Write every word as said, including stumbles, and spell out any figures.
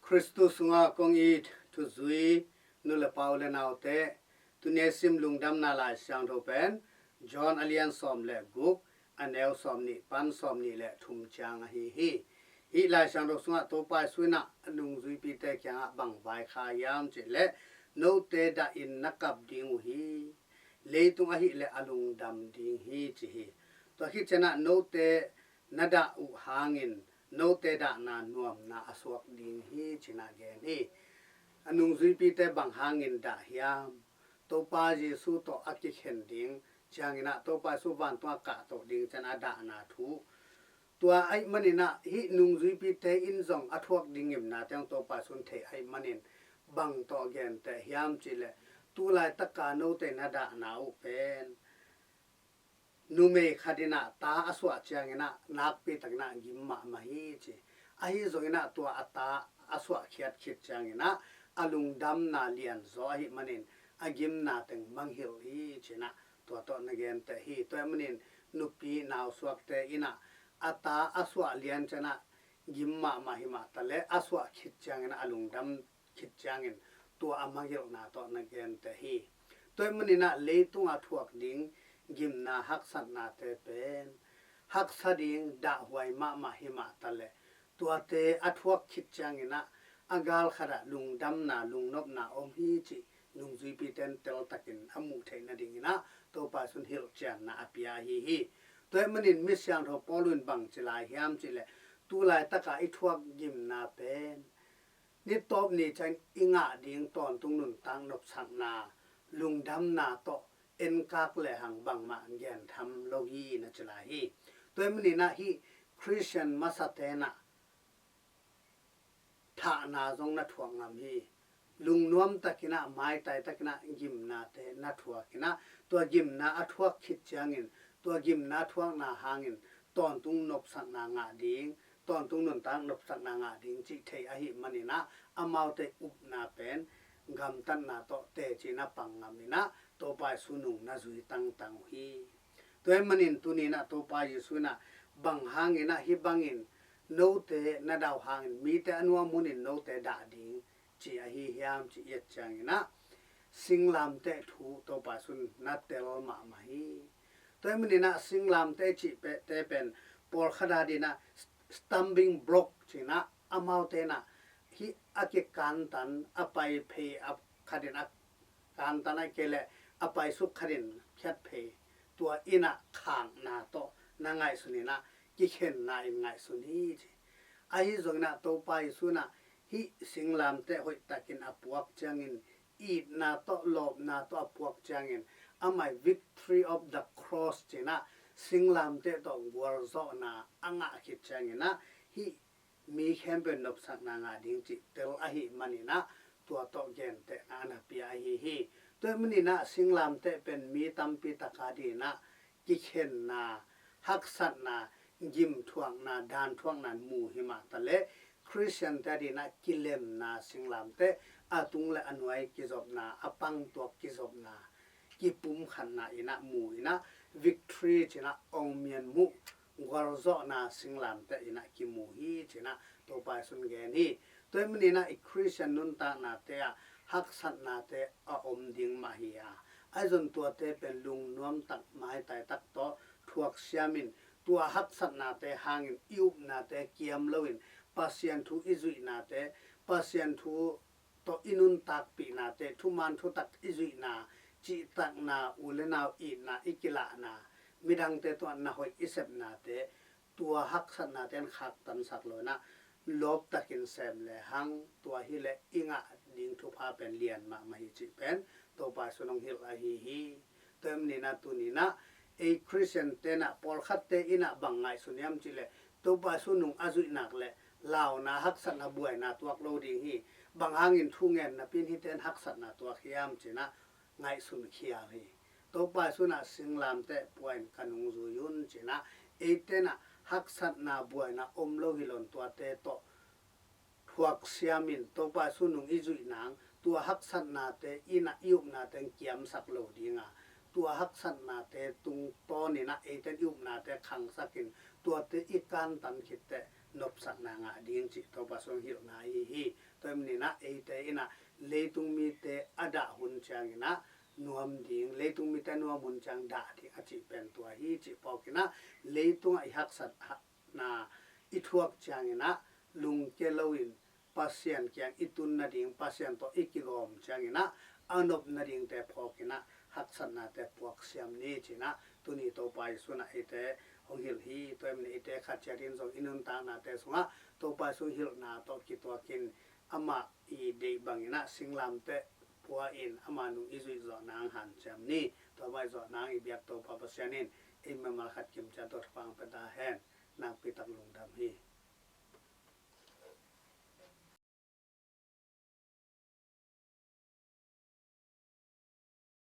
Khristu sungah kong it thuzui nu le pa, u le naute, tuni a sim Lungdamna Lai Siangtho pen John a lian sawm le guk, a neu sawm nih pan sawm nih le thum ciang ahi hi. Hih Lai Siangtho sungah Topa Jesu in ah a nungzuipite kiangah bang vaikhak hiam cih leh, "Note dah in na kap ding uh hi. Leitung ahih leh a lungdam ding hi," ci hi. Tua khit ciangin ah, "Note na dah uh hangin note dahna nuamna a suak ding hi," ci-in ah gen hi. A nungzuipite bang hangin dah hiam? Topa Jesu tawh a kikhen ding ciangin ah, Topa Jesu vantung a kahtoh ding ciangin a dahna thu. Tua ahih manin ah, hih nungzuipite in zong a thuak ding gimnate hong Topa Jesu in thei ahih manin, bang tawh genteh hiam cih leh, "Tu laitaka note na dahna uh pen numei khat in ah ta a suah ciangin ah nakpi takin ah gim mahmah hi," ci. Ahi zongin ah, tua a ta a suahkhiat khit ciangin ah a lungdamna lianzaw ahih manin a gimna teng mangngilh hi, ci-in ah tua tawh na genteh hi. Tua ahih manin nupi nausuakte in ah a ta a suah lian ciangin ah gim mahmah hi mah ta leh, a suah khit ciangin ah a lungdam khit ciangin tua a mangngilhna tawh na genteh hi. Tua ahih manin ah, leitung a thuak ding gimna haksatnate pen haksa ding dahhuai mahmah hi mah ta leh, tuate a thuak khit ciangin ah a gal khat ah lungdamna, lungnopna om hi cih nungzuipite in teltakin a muh theih nadingin ah Topa Jesu in hilhcianna a pia ahi hi. Tua ahih manin Misiangtho Paul in bang ci lai hiam cih leh, "Tu laitaka i thuak gimna pen ni tawp ni ciang i ngah ding tawntung nuntak nopsakna, lungdamna tawh enkak lehang bangmah gentham lo hi," na ci lai hi. Tua ahih manin ah, hih Khristian masate'n ah thahna zong na thuak ngam hi. Lungnuam takin ah, maitai takin ah gimnate na thuakin ah, tua gimna a thuak khit ciangin, tua gimna thuakna hangin tawntung nopsakna ngah ding, tawntung nuntak nopsakna ngah ding cih thei ahih manin ah, amaute upna pen gamtatna tawh teci-in a pang ngamin ah, Topa Jesu nung na zui tangtang uh hi. Tua ahih manin tuni-in ah Topa Jesu in ah bang hangin ah hih bangin note na dah uh hangin mite a nuam hunin note dah ding, ci ahi hiam cih i et ciangin ah, singlamteh thu Topa Jesu in na tel mahmah hi. Tua ahih manin ah singlamteh cih pe-, te pen pawlkhat adingin ah stumbling block ci-in ah, amaute in ah hih a kikantan, a pai phei, a khat in a kantan, ahih kei leh a paisuk khat in phiat phei, tua in ah khakna tawh na ngaihsun in ah kikhenna in ngaihsun hi, ci. Ahi zongin ah Topa Jesu in ah hih singlamteh hoihtakin a puak ciangin, itna tawh, lawpna tawh a puak ciangin, amah in victory of the cross ci-in ah singlamteh tawh gualzawhna a ngah khit ciangin ah, hih mi khempeuh in nopsakna ngah ding cih tel ahih manin ah, tua tawh gentehna a na pia ahi hi. Tua ahih manin ah singlamteh pen mi tampi tak adingin ah kikhenna, haksatna, gimthuakna, danthuakna mu hi mah ta leh, Khristiante adingin ah kilemna singlamteh, a tung le a nuai kizopna, a pang tuak kizopna, kipumkhatna in ah mu in ah, victory ci-in ah ong mian muh, gualzawhna singlamteh in ah kimu hi, ci-in ah Topa Jesu in gen hi. Tua ahih manin ah i Khristian nuntaknate ah haksatnate a om ding mah hi a, ahi zong tuate pen lungnuam tak, maitai tak tawh thuak siamin, tua haksatnate hangin i upnate kiam loin, Pasian thu i zuihnate, Pasian thu tawh i nuntakpihnate, thuman thutak i zuihna, cihtakna, u le nau itna i kilahna, midangte tungah na hoih i sepnate, tua haksatnate in khaktansak lo in ah, lawptakin sem lehang, tua hi leh i ngah ding thupha pen lian mahmah hi cih pen Topa Jesu in hong hilh ahi hi. Tua ahih manin ah tuni-in ah ei Khristiante in ah, pawlkhatte in ah bang ngaihsun hiam cih leh, Topa Jesu nung a zuih nak leh launa, haksatna, buaina tuak lo ding hi. Bang hangin thungen napi-in hihte in haksatna tuak hiam ci-in ah ngaihsun khial hi. Topa Jesu in ah singlamteh pua-in ka nung zui un ci-in ah, eite in ah haksatna, buaina om lo hi lo-in tuate tawh thuak siamin, Topa Jesu nung i zuih nang, tua haksatnate in ah i upnate in kiamsak lo ding a, tua haksatnate tungtawnin ah eite in i upnate khangsakin, tuate i kantan khit teh nopsakna ngah ding cih Topa Jesu in hilhna ahi hi. Tua ahih manin ah eite in ah leitung mite a dah hun ciangin ah nuam ding, leitung mite nuam hun ciang dah ding a cih pen tua hi cih phawkin ah leitungah i haksatna i thuak ciangin ah lungkia loin Pasian kiang i tun nading, Pasian tawh i kilawm ciangin ah a nop nadingte phawkin ah haksatnate puak siam ni ci-in ah tuni Topa Jesu in ah eite hong hilh hi. Tua ahih manin eite khat ciat in zong i nuntaknate sungah Topa Jesu hilhna tawh kituakin amah i deih bangin ah singlamteh pua-in ama nung i zuih zawh nang hanciam ni. Tua bang i zawh nang i biak Topa Pasian in ei mimal khat kim ciat tawh thupha hong pia ta hen. Nakpi tak lungdam hi.